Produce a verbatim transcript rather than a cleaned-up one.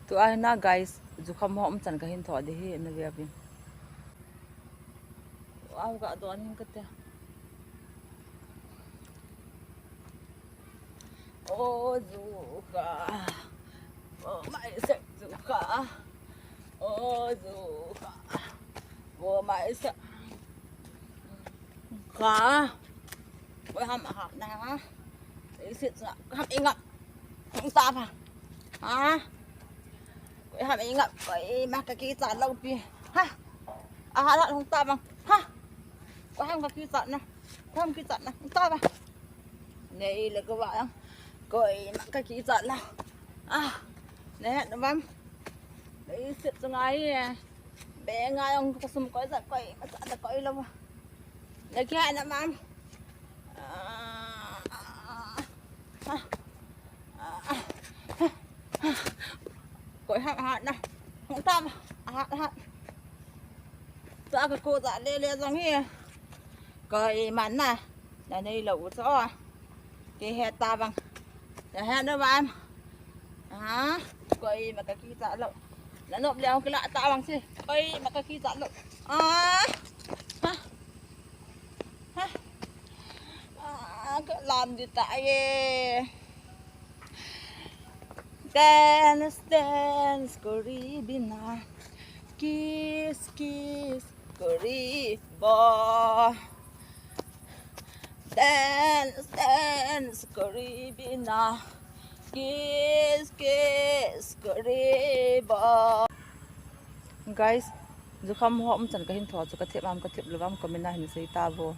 Tua hi na guys, jukham ho um chan kahin tho ding ahi, na ve uvin. Wow, ka don hin kate. O jukha, o mai se jukha, o jukha, o mai se. Ka. Koi ham ahat na. Isit na. Ham inga. Hung ta ba. Ha? Koi ham inga. Koima kakichat lou pi. Ha? Ahat hung ta ba. Ha? Koi ham kakichat na. Koi ham kichat na. Hung ta ba. Nei le ko ba yang. Koima kakichat lou. Ah. Nei na mam. Isit sungai. Be ngai ang kasum koi sa koi. Masa na koi lou. Lagi na mam. Ah, ah, ah, ah, ah. Koi ham ahat na. Hung ta ba. Ahat, ahat. Sa ka ko sa le le jong hi. Koi man na. Na nei lou u cho. Kihe ta bang. Na he na bang. Ah, koima kakichat lou. Na nop le kila ta bang si. Koima kakichat lou. Ah. Ha. Ha. Ah, kalam di ta ye. Dance, dance, kori bina. Kiss, kiss, kori bo. Dance, dance, kori bina. Kiss, kiss, kori bo. Guys, jukham ho um chan kahin tho chu kathep am kathep lou am comment a hin sei ta vo.